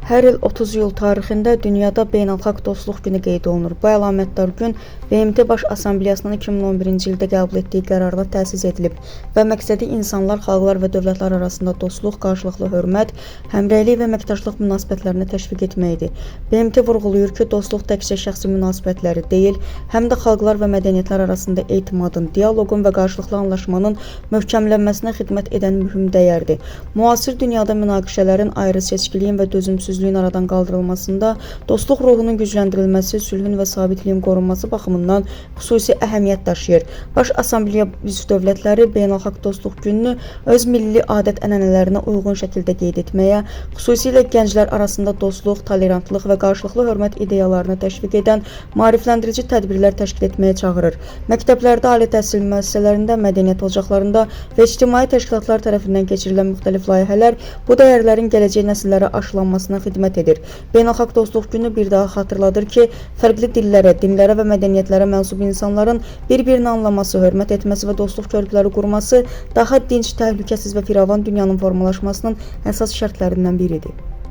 Hər il 30 iyul tarixində dünyada Beynəlxalq Dostluq Günü qeyd olunur. Bu əlamətdar gün BMT Baş Assambleyasının 2011-ci ildə qəbul etdiyi qərarla təsis edilib və məqsədi insanlar, xalqlar və dövlətlər arasında dostluq, qarşılıqlı hörmət, həmrəylik və əməkdaşlıq münasibətlərini təşviq etməkdir. BMT vurğulayır ki, dostluq təkcə şəxsi münasibətləri deyil, həm də xalqlar və mədəniyyətlər arasında etimadın, dialoqun və qarşılıqlı anlaşmanın möhkəmlənməsinə xidmət edən mühüm dəyərdir. Müasir dünyada münaqişələrin, ayrı-seçkiliyin və dözümsüzlüyün aradan qaldırılmasında dostluq ruhunun gücləndirilməsi, sülhün və sabitliyin qorunması baxımından xüsusi əhəmiyyət daşıyır. Baş Assambleya üzv dövlətləri Beynəlxalq Dostluq Gününü öz milli adət-ənənələrinə uyğun şəkildə qeyd etməyə, xüsusilə gənclər arasında dostluq, tolerantlıq və qarşılıqlı hörmət ideyalarını təşviq edən maarifləndirici tədbirlər təşkil etməyə çağırır. Məktəblərdə, ali təhsil müəssisələrində, mədəniyyət ocaqlarında və ictimai təşkilatlar tərəfindən keçirilən müxtəlif layihələr bu dəyərlərin gələcək nəsillərə aşılanmasına xidmət edir. Beynəlxalq Dostluq Günü bir daha xatırladır ki, fərqli dillərə, dinlərə və mədəniyyətlərə mənsub insanların bir-birini anlaması, hörmət etməsi və dostluq körpüləri qurması daha dinc, təhlükəsiz və firavan dünyanın formalaşmasının əsas şərtlərindən biridir.